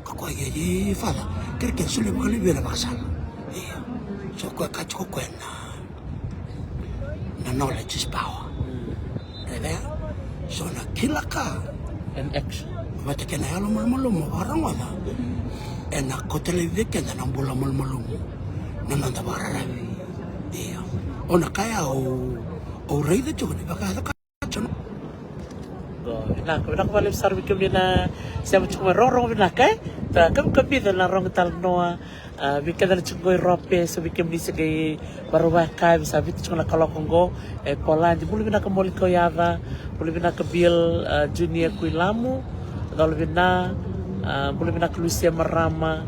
Ka koya, e, e, Father, kerekere solia vakalevu na vakasala. Ia. So koya ka tiko koya na, na knowledge is power. Raica ya? So na kila ka. An action. Vata kei na yalo malumalumu vakarogoca. Ena kauta laivi vei keda na bula malumalumu. Na noda vakararavi. Ia. O na ka ya au, au raica tiko ni vaka Vinaka, vinaka vakalevu sara vei kemuni na sema tiko mai, rogorogo vinaka, e? Ta kavi kavica na rogo talanoa, a, vei keda na tiko qo i Rope, so vei kemuni se qai varau vakayakavi, sa vitu tiko na kaloko qo e Poladi. Bula vinaka Moli Kauyaca, bula vinaka Bill, a, Junior Kuilamu, colo vina, a, bula vinaka Lusia Marama,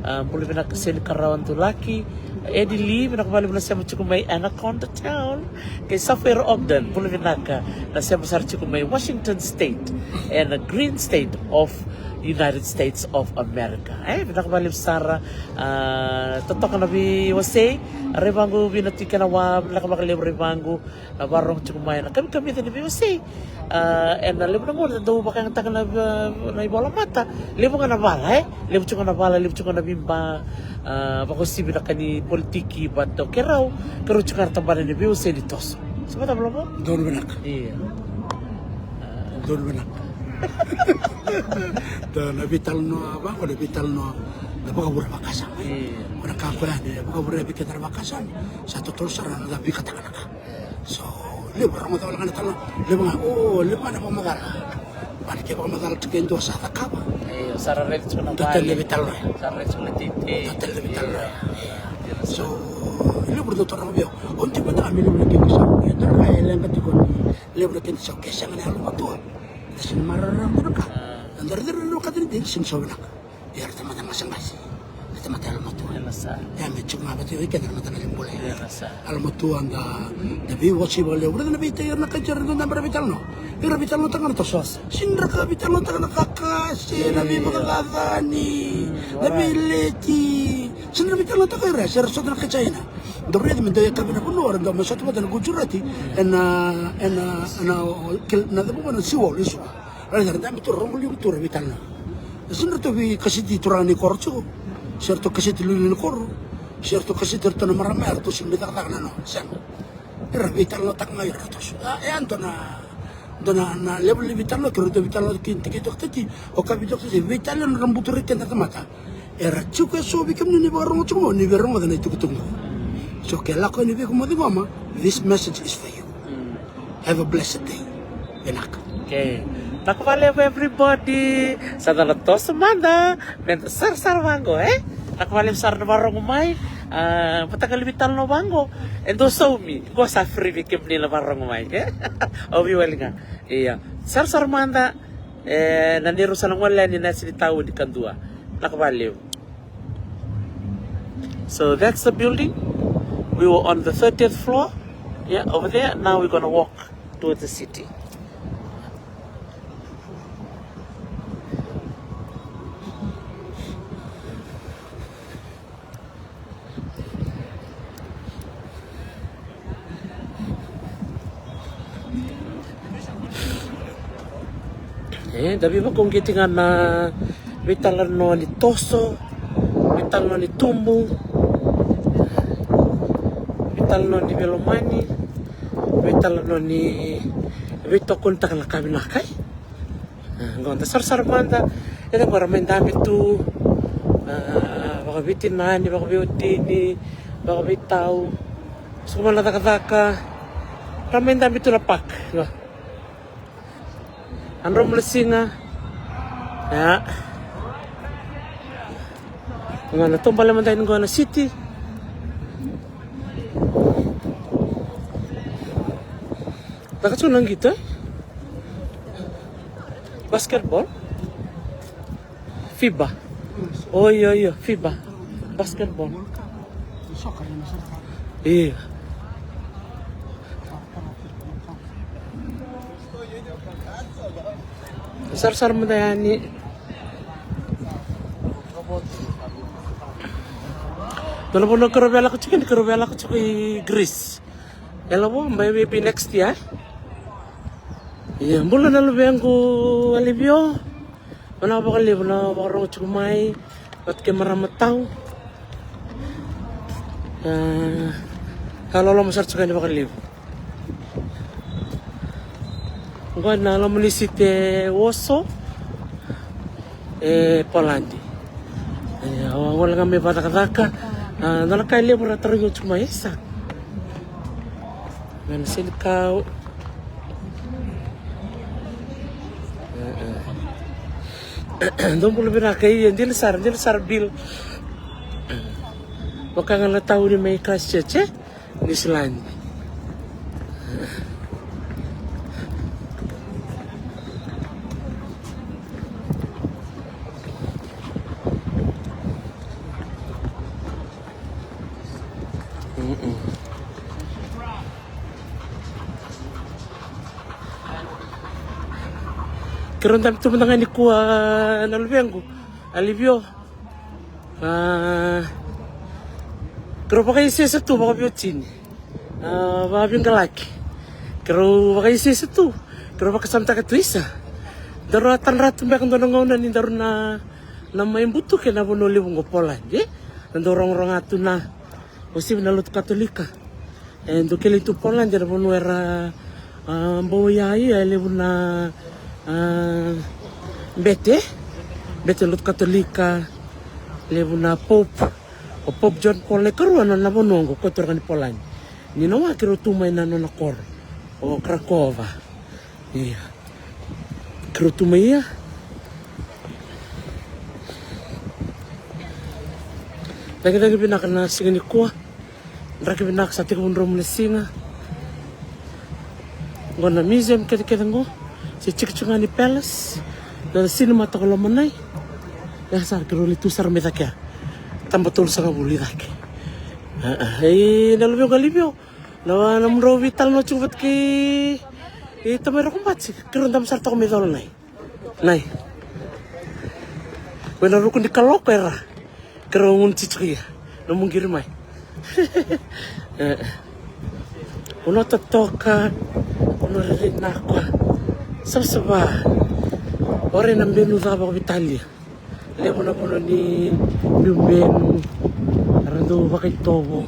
a, bula vinaka Seli Karawa Dulaki, Eddie Lee, vinaka vakalevu na sema tiko mai Anaconda Town. Kei Safira Ogden, bula vinaka, na sema sara tiko mai Washington State, ena Green State of United States of America. E, vinaka vakalevu sara. A, totoka na veiwasei. Rai vaqu, vina tiko na wa, vinaka vakalevu rai vaqu. Na vakarorogo tiko mai na kamikamica ni veiwasei. A, ena levu na gauna da dau vakayagataka na, na ivola mata. Levu ga na vala, e? Levu tiko ga na vala, levu tiko ga na veiba. A, vakauasivi na ka ni politiki, but o keirau, keirau tiko ga na tabana ni veiwasei ni toso. Sa vata, Valovo? Donu vinaka. Ia. Donu vinaka. Da na veitalanoa vaqo, na veitalanoa na vakavure vakasama. Ia. Ko na ka koya ni vakavure vei keda na vakasama. Sa totolo sara na da vikataka na ka. So, levu rogoca wale ga na tala, levu ga, o, levu ga na vakamacala. Vale, ke vakamacala tiko e dua sa cakava. Io, sa ra raica tiko na vale. Dua tale na veitalanoa. Sa ra raica tiko na teitei. Dua tale na veitalanoa. Io. So, levu dau taroga vei au. O ni tiko mada ga me levu na kena isau. E dua na ka e leqa tiko ni levu na kena isau ke sega na yalomatua. Da sega ni maroroya dua na ka. Da raica na ka dina dina sega ni sau vinaka. Ia, era tamata gasegase, era tamata yalomatua. Ia, me tiko ga vata kei keda na mataqali bula. Ia, yalomatua, da, da veiwasei vakalevu. Raica na veitaki, era na kai tiko, era dau dabe, era veitalanoa. Era veitalanoataka ga na toso. Sega ni ra ka veitalanoataka na kaka se na veivakacacani, na veileti. Sega ni ra veitalanoataka, era se ra sota na kai China. Dau raica me dau yakavi na vanua, era dau mai sota vata na Gujarati ena, ena, ena, na cava, na seawall, e Suva. Raica, ra dabe tu, ra rogo liu tu, ra veitalanoa. E sega ni ratou veikasiti turaga ni koro tiko, se ratou kasiti liuliu ni koro, se ratou kasiti ratou na marama, e ratou sega ni cakacaka na noa, sega. Era veitalanoataka ga ira ratou. A, e a dua na, dua na, na level ni veitalanoa, ke ratou veitalanoa kei, kei Dokita T, o ka vei Dokita T, veitalanoa ra buturaki keda na tamata. Era tiko eso vei kemuni ni vakarogo tiko mai, ni veirogoca na itukutuku. So ke lako yani vei iko mo ciqoma, this message is for you. Have a blessed day. Vinaka. Okay. Vinaka vakalevu everybody. Sa da na toso mada. Me da sarasara vaqo, e? Vinaka vakalevu sara na vakarogo mai. A, mataqali veitalanoa vaqo. E dua saumi. Qo sa free vei kemuni na vakarogo mai, e? Au veiwali ga. Ia. Sarasara mada. E, na neirau sa na gole yani na yasa ni tauni kadua. Vinaka vakalevu. So that's the building. We were on the thirtieth floor. Yeah, over there. Now we're gonna walk towards the city. E, da veivakauqeti ga na veitalanoa ni toso, veitalanoa ni tubu, veitalanoa ni veilomani, veitalanoa ni veitokonitaka na ka vinaka, e. A, qo da sarasara mada. E, qo ra mai dabe tu. A, vakaveitinani, vakaveiwatini, vakaveitau. Suka mai na cakacaka. Ra mai dabe tu na park. Qo. A dromu na siga. Ia. Qo na taubale mada yani qo na city. Caka tu na qito, e? Basketball. FIBA. Oi, oi, oi, FIBA. Basketball. Io. Sarasara mada yani. Dua na vanua keirau via lako tiko, keirau via lako tiko i Greece. Yalovo, maybe next year. Ia, bula na luvequ Alivio. Vinaka vakalevu na vakarogo tiko mai vata kei marama tau. A, a loloma sara tiko yani vakalevu. Qo na loma ni siti e Warsaw, e Poland. E, au a gole ga mai vakacakacaka. A, dua na ka e levu ra tarogi au tiko mai, e sa. Mai na senikau. Dou bula vinaka, ia, dina sara, dina sara Bill. Vaka ga na tauni mai Christchurch, e? New Zealand. Keirau dabe tu mada ga nikua na luvequ. A Livio. A, keirau vakaisesa tu vakaveiwatini. A, vakaveiqalaki. Keirau vakaisesa tu. Keirau vakasamataka tu isa. Daru a tadra tu beka dua na gauna ni daru na, na mai butuke na vanua levu qo Poland, e? Na dau rogorogo tu na uasivi na lotu Katolika. E dau kilai tu Poland ena vanua era, a, bau ia, ia e levu na, a, bete, bete lotu Katolika, levu na Pope, o Pope John Paul na ikarua na, na vanua oqo ko turaga ni Poland. Ni na wa keirau tu mai na nona koro o Krakova. Ia. Keirau tu mai ia. Cagicagi vinaka na siga nikua. Draki vinaka sa tekivu dromu na siga. Qo na museum kecekece qo. Se tiko tiko ga ni palace. Na cinema toka lomanai. Ia sa keirau lai tu sara mai cake. Taba tolusagavulu i cake. A, a. Ei, na luvequ a Livio. Na, na mudrau veitalanoa tiko vata kei, e, tamai Rokobati, keirau dabe sara toka mai Colonai. Nai. Ko na ruku ni kaloko era. Keirau gunu tiko ia. Na muqiri mai. E, e. Ko na totoka, ko na riri nakua. Savasava. Ore na benu cava ko Vitalia. Levu na vanua ni biubenu. Era dau vakaitovo.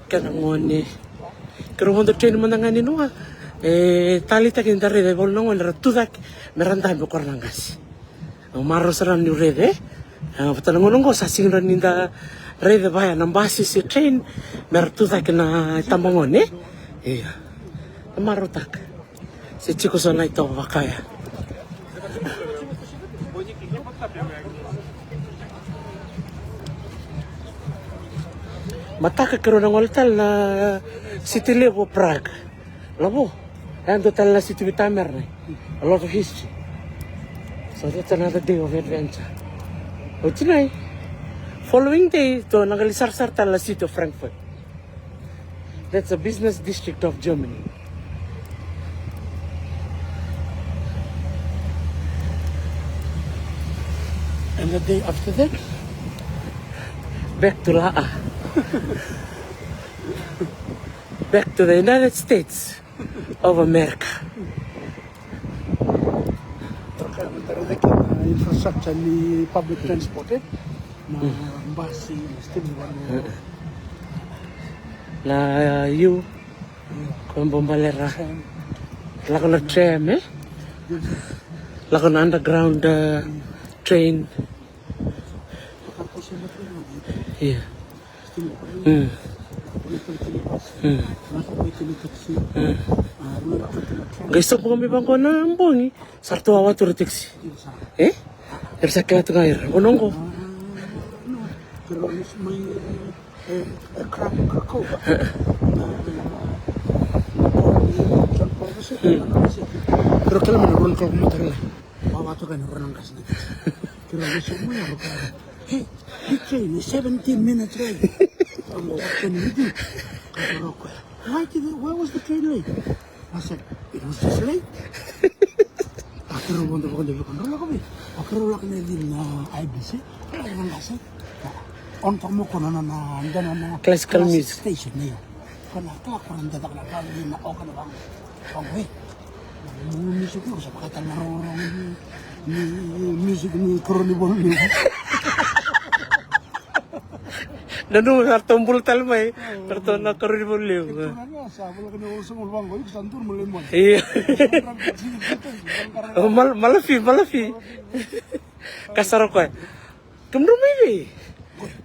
Kena gone. Keirau vodo train mada ga ni nua. E taleitaki ni da raica e valu na gone era tucake me ra dabe o koya na qase. Au marau sara niu raica e. A, vata na gauna oqo sa sega ni da raica vaya na basi se train me ra tucake na itabagone. Ia. Au marautaka. Se tiko so na itovo vaka ya. Mataka keirau na gole tale na city levu o Prague. Lavo. E dua tale na city vei tamera na. A lot of history. So that's another day of adventure. Oti nai. Following day, tou na qai sarasara tale na city of Frankfurt. That's a business district of Germany. And the day after that, back to La. Back to the United States of America. Troka na infrastructure ni public transport, e? Na basi, na still one. Na, uh, you, ko bau baleta. Lako na tram, e? Lako na underground, uh, train. Ia. Mm. Mm. Mm. Qai sobu ga mai vaqo na bogi, sa ratou a watura taxi. E? Era sa kila tu ga ira. O noqo. Keirau kila mai na rua na kaloko mataka lailai. Wawa toka na rua na qase na taxi. Keirau qai sobu mai, a rau kaya, "Hey, the train is seventeen minutes late." Au qai, "What can we do?" Ka rau kaya, "Why did it, why was the train late?" I said, "It was just late." A keirau vodo vakadevi, keirau lako vei. A keirau lako na yaca ni I B C. Keirau lako na qase. Au toka mai ko na, na, na, na, na classical music station, io. Ko na clock, ko na dacaka na vale, na oka na vaqo. Vaqo, e. Music, ko sa vakatale na rogorogo ni, ni music ni karua ni vanua levu. Nanuma sa ratou bula tale mai, ratou na karua ni vanua levu. Sa voleka ni walusagavulu vaqo, iko sa duru mai Leimoni. Io. Mal-, malafi, malafi. Ka sa ra koya. Kemudrau mai vei?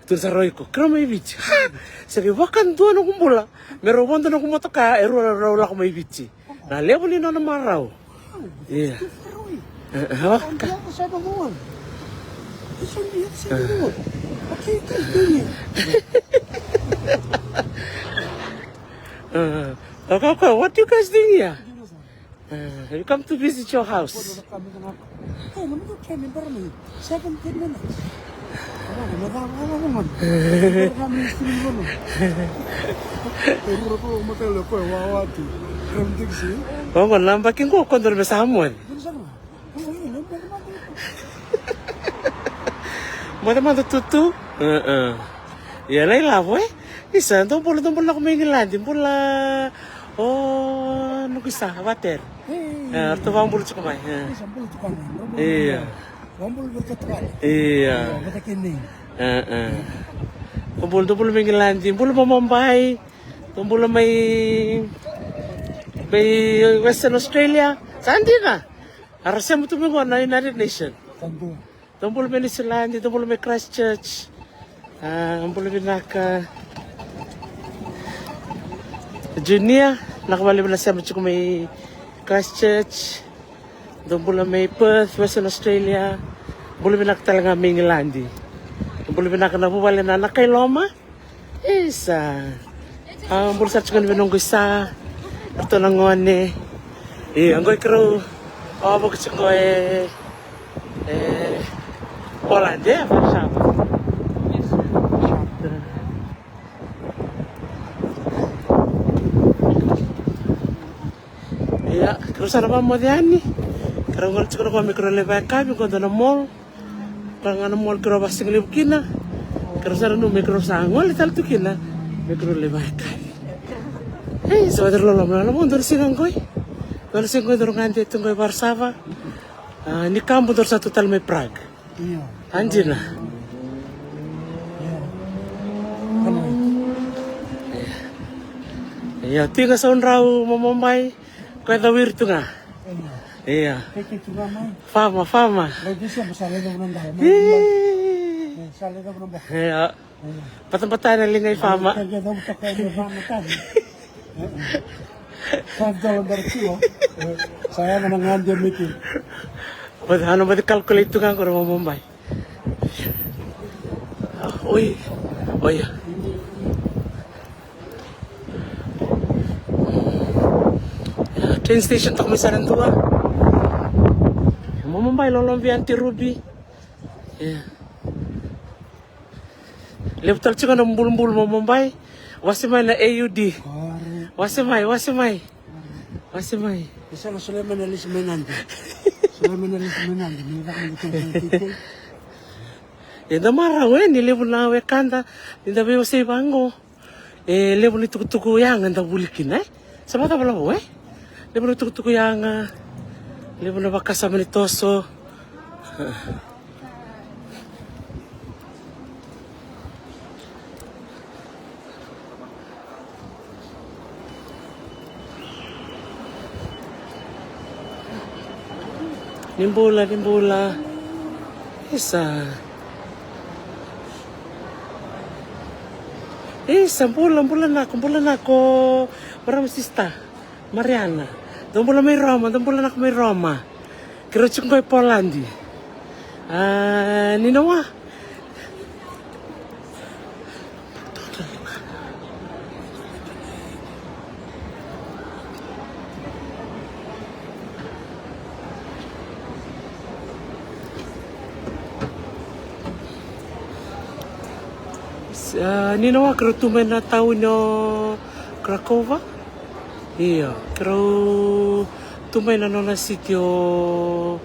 Tu sa ra o iko, keirau mai Viti. Ha! Sa qai vakadua noqu bula me rau vodo noqu motoka, e rua rau lako mai Viti. Na levu ni nona marau. Ia. E, e, vaka. E, e, vaka, what you guys doing here? Uh, we come to visit your house. Oqo na yabaki qo ko dau via sa moce. Moce mada tutu. Ia lai lavo e. Isa, dou bula, dou bula na ko mai Igiladi, bula. O noqu isa vatere. Ratou vabula tiko mai. Ia. Ia. Dou bula, dou bula mai Igiladi, bula Momombai. Dou bula mai, mai Western Australia. Sa dina. Era sema tu mai qo na United Nation. Dou bula mai Niu Siladi, dou bula mai Christchurch. A, bula vinaka. Junior, na ka vale vina sema tiko mai Christchurch. Dou bula mai Perth, Western Australia. Bula vinaka tale ga mai Igiladi. Bula vinaka na vuvale na Nakailoma. Isa. A, bula sara tiko ni vei noqu isa. Ratou na gone. Ia, qo i keirau. O, vaka tiko e, e Poland, e Varsava. Ia, keirau sa na vamoce yani. Keirau gole tiko na ko me keirau lai vakayakavi, qo dua na mall. Ra ga na mall keirau vasigalevu kina. Keirau sa nanuma me keirau sa gole tale tu kina me keirau lai vakayakavi. Ei, sa vata loloma na loloma dua na siga qoi. Dua na siga qoi dua na gade tu qoi Varsava. A, ni kabu dua sa tu tale mai Prague. Io. A dina. Io. Ia, tiga sa drau Momombai. Ko e cawiri tu ga. Ia. Fama, fama. Ia. Batabata na liga i fama. Sa yaga na gade miti. Ana baci calculate tu ga qo ra Momombai. Oi. Oia. Train station toka mai sara dua. Momombai loloma vei Aunty Ruby. Ia. Levu tale tiko na bulubulu Momombai. Wase mai na A U D. Wase mai, wase mai. Wase mai. Isa na sole mai na lisi mai nadi. Sole mai na lisi mai nadi. Ni vaka ni tau tau tau. Eda marau e ni levu na wekada ni da veiwasei vaqo. E levu ni tukutuku yaga da vuli kina e. Sa vakavalavo e. Levu ni tukutuku yaga. Levu na vakasama ni toso. Ni bula, ni bula. Isa. Isa, bula, bula nako, bula nako. Marama sista Mariana. Dou bula mai Roma, dou bula nako mai Roma. Keirau tiko qo i Poladi. A, ni na wa. A, ni na wa keirau tu mai na tauni o Krakowa. Io, keirau tu mai na nona siti o,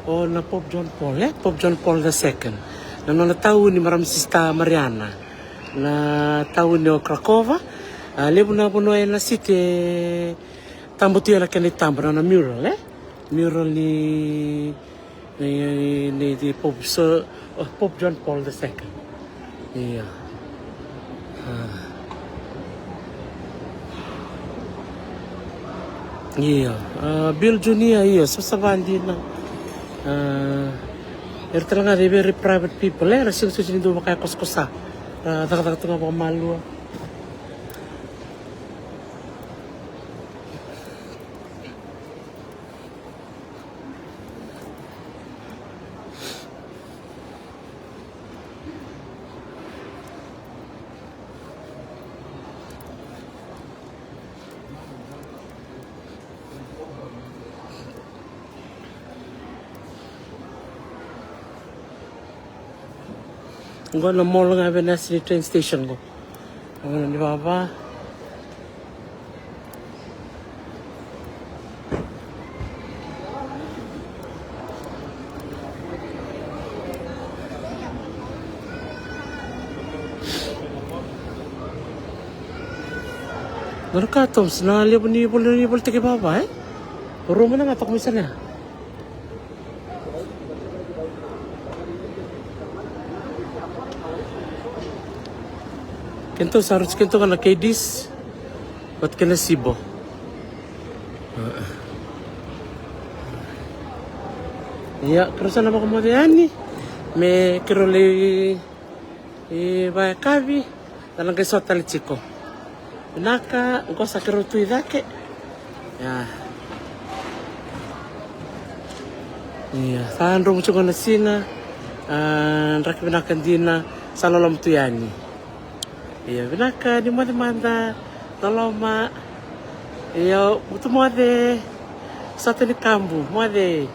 o na Pope John Paul, e? Pope John Paul the second. Na nona tauni, marama sista Mariana. Na tauni o Krakowa. A, levu na vanua ena siti e taba tu ena kena itaba, na nona mural, e? Mural ni Ni, ni, ni Pope, so, o, Pope John Paul the second. Ia. A. Ia. A, Bill Junior, ia, savasava dina. A, era tale ga, they very private people, e, era sega soti ni dau vakayakosakosa. Ra cakacaka tu ga vakamalua. Qo na mall ga vei na sini train station qo. Qo na ni vava. Na ka, Toms, na levu ni voli, ni volitaki vava, e? Rua mada ga toka mai sara ya. Kedatou sa rogoci kedatou ga na K Ds vata kei na Sibo. Ia, keirau sa na vakamoce yani me keirau lai vakayakavi. Da na qai sota tale tiko. Vinaka, qo sa keirau tu i cake. Ia. Ia, sa dromu tiko na siga. A, draki vinaka dina, sa loloma tu yani. Ia, vinaka ni moce mada, loloma. Ia, mutu moce. Sota ni kabu, moce.